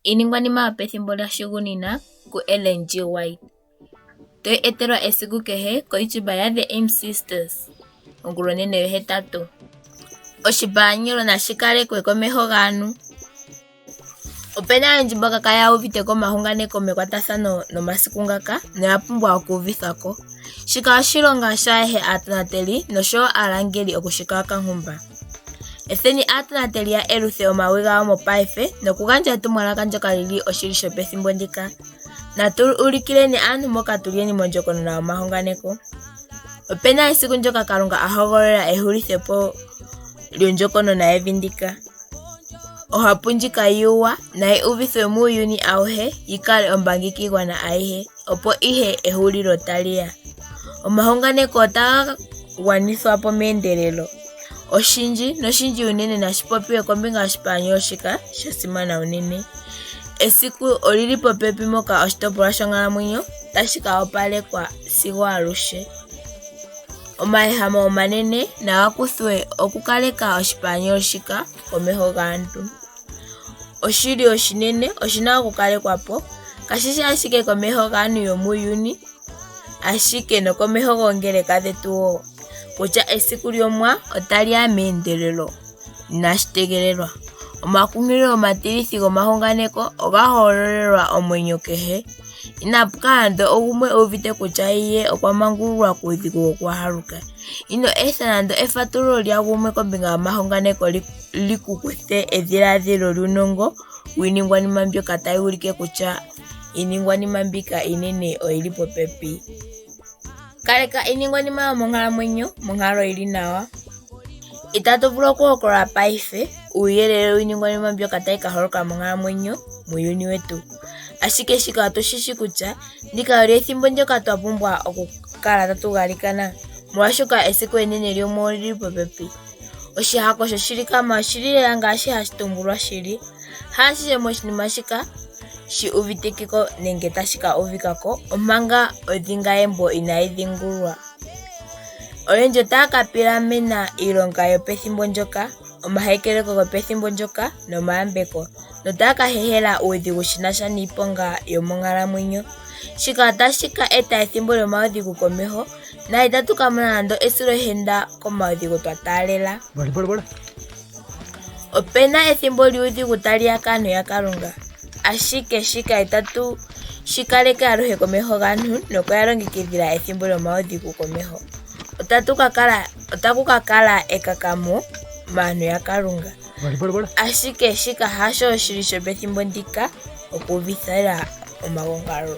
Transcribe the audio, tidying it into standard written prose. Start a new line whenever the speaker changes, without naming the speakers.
Iiningwanima yopethimbo lyashugunina kuEllen G. White. Toyi etelwa esiku kehe koYouTube yaThe Aim Sisters ongulonene yohetatu. Oshipalanyolo nashi kalekwe komeho gaantu. Opena oyendji mboka kaya uvite ko omahunganeko mekwatathano nomasiku ngaka noya pumbwa okuuvithwa ko. Shika oshilonga shaayehe aatonateli noshowo aalangeli okushika okankumba. Etheni aatonateli ya eluthe omawi gawo mopaife nokugandja etumwalaka ndyoka li li oshili shopethimbo ndika. Natu ulikileni aantu mboka tu lyeni mondjokonona yomahunganeko. Opena esiku ndyoka Kalunga a hogolola ehulithepo lyondjokonona yevi ndika. Ohapu ndjika yuuwa nayi uvithwe muuyuni auhe, yi kale ombangi kiigwana ayihe, opo ihe ehulilo tali ya. Omahunganeko otaga gwanithwa po meendelelo. Oshindji noshindji unene nashi popiwe kombinga yoshipalanyolo shika sha simana unene. Esiku oli li popepi moka oshitopolwa shonkalamwenyo tashi ka opalekwa sigo aluhe. Omayehamo omanene naga kuthwe okukaleka oshipalanyolo shika komeho gaantu. Oshili oshinene oshi na okukalekwa po, kashi shi ashike komeho gaantu yomuuyuni, ashike nokomeho goongeleka dhetu wo, kutya esiku lyOmuwa otali ya meendelelo inaashi tegelelwa. Omakunkililo omatilithi gomahunganeko oga hololelwa omwenyo kehe. Inapu kala nando ogumwe e uvite kutya ye okwa mangululwa kuudhigu wokuhaluka. Ino etha nando efatululo lyagumwe kombinga yomahunganeko li ku kuthe edhiladhilo lyuunongo wiiningwanima mbyoka tayi ulike kutya iiningwanima mbika iinene oyi li popepi. Kaleka iiningwanima yomonkalamwenyo monkalo yi li nawa. Itatu vulu okuhokolola paife uuyelele wiiningwanima mbyoka tayi ka holoka monkalamwenyo muuyuni wetu. Ashike shika otu shi shi kutya ndika olyo ethimbo ndyoka twa pumbwa okukala tatu galikana, molwashoka esiku enene lyOmuwa oli li popepi. Oshihako shoshilikama oshi li lela ngaashi hashi tumbulwa shili. Haashihe moshinima shika shi uvitike ko nenge tashi ka uvika ko omanga odhinga yembo inaayi dhingulwa. Oyendji otaya ka pilamena iilonga yopethimbo ndyoka, omahekeleko gopethimbo ndyoka nomayambeko, notaya ka hehela uudhigu shi na sha niiponga yomonkalamwenyo. Shika otashi ka eta ethimbo lyomaudhigu komeho, na itatu ka mona nando esilohenda komaudhigu twa taalela. Ope na ethimbo lyuudhigu tali ya kaantu yaKalunga, ashike shika itatu shi kaleke aluhe komeho gaantu noku ya longekidhila ethimbo lyomaudhigu komeho. Otatu ka kala, otaku ka kala ekakamo maantu yaKalunga, ashike shika hasho oshili shopethimbo ndika okuuvithila omagongalo.